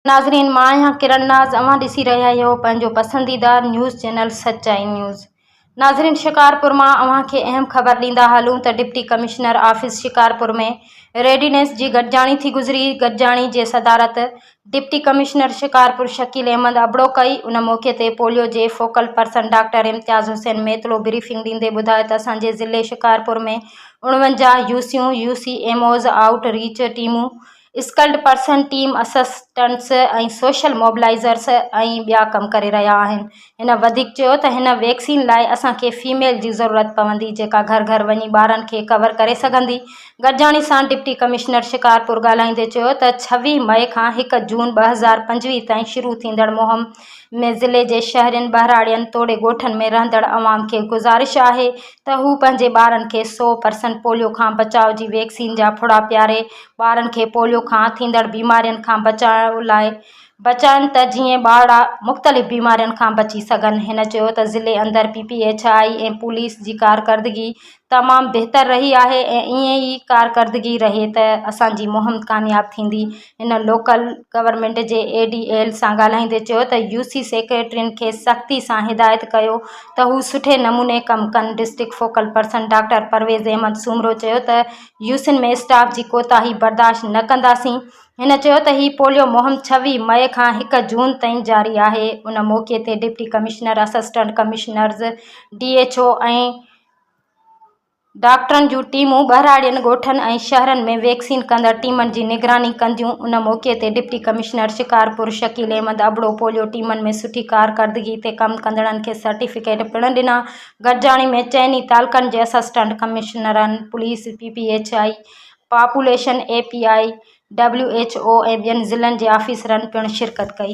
ناظرين مان آهيان ڪرن ناز اوهان ڏسي رهيا آهيو پنهنجو پسنديده نيوز چينل سچائي نيوز ناظرين شڪارپور مان اوهان کي اهم خبر ڏيندا هلون ته deputy commissioner office Shikarpur ۾ readiness جي گڏجاڻي ٿي گذري گڏجاڻي جي صدارت ڊپٽي ڪمشنر شڪارپور شڪيل احمد ابڙو ڪئي ان موقعي تي پوليو جي focal person doctor Imtiaz Hussain Mitlo briefing ڏيندي ٻڌايو ته اسان جي ضلعي Shikarpur ۾ 49 يوسيون U C M Os outreach ٽيمون skilled person team assistants ۽ social mobilisers ۽ ٻيا ڪم ڪري رهيا آهن. هن وڌيڪ چيو ته هن ويڪسين لاء اسان کي فيميل جي ضرورت پوندي جيڪا گهر گهر وڃي ٻارن کي ڪور ڪري سگهندي. گڏجاڻي سان ڊپٽي ڪمشنر شڪارپور ڳالهائيندي چيو ته 26 مئي کان هڪ جون 2025 تائين شروع ٿيندڙ مهم ۾ ضلعي جي شهرين، ٻهراڙين توڙي ڳوٺن ۾ رهندڙ عوام کي گذارش آهي ته هو پنهنجي ٻارن کي سئو پرسنٽ پوليو کان بچاء جي ويڪسين جا ڦڙا پياري ٻارن کي پوليو کان ٿيندڙ بيمارين کان بچاء لاء بچائن ته جيئن ٻارڙا مختلف بيمارين کان بچي سگهن. هن چيو ته ضلعي اندر P P H I ۽ police جي ڪارڪردگي تمام بهتر رهي آهي ۽ ائين ئي ڪارڪردگي رهي ته اسان جي مهم ڪامياب ٿيندي. هن لوڪل گورنمينٽ جي اي ڊي ايل سان ڳالهائيندي چيو ته يو سي سيڪريٽرين کي سختي سان هدايت ڪيو ته هو سٺي نموني ڪم ڪن. District focal person doctor Parvez Ahmed Soomro چيو ته يوسين ۾ اسٽاف جي ڪوتاهي برداشت نه ڪنداسين. هن چيو ته هي پوليو مهم 26 مئي کان هڪ جون تائين جاري آهي. ان موقعي تي deputy commissioner, assistant commissioners, D H O ۽ ڊاڪٽرن جون ٽيمون ٻهراڙين، ڳوٺن ۽ شهرن ۾ ويڪسين ڪندڙ ٽيمن جي نگراني ڪنديون. ان موقعي تي deputy commissioner Shikarpur Shakeel Ahmed Abro polio ٽيمن ۾ سٺي ڪارڪردگي تي ڪم ڪندڙن کي سرٽيفڪيٽ پڻ ڏنا. گڏجاڻي ۾ چئني تعلقن جي اسسٽنٽ ڪمشنرن، police, P P H I, population, A P I, W H O ۽ ٻين ضلعن جي آفيسرن پڻ شرڪت ڪئي.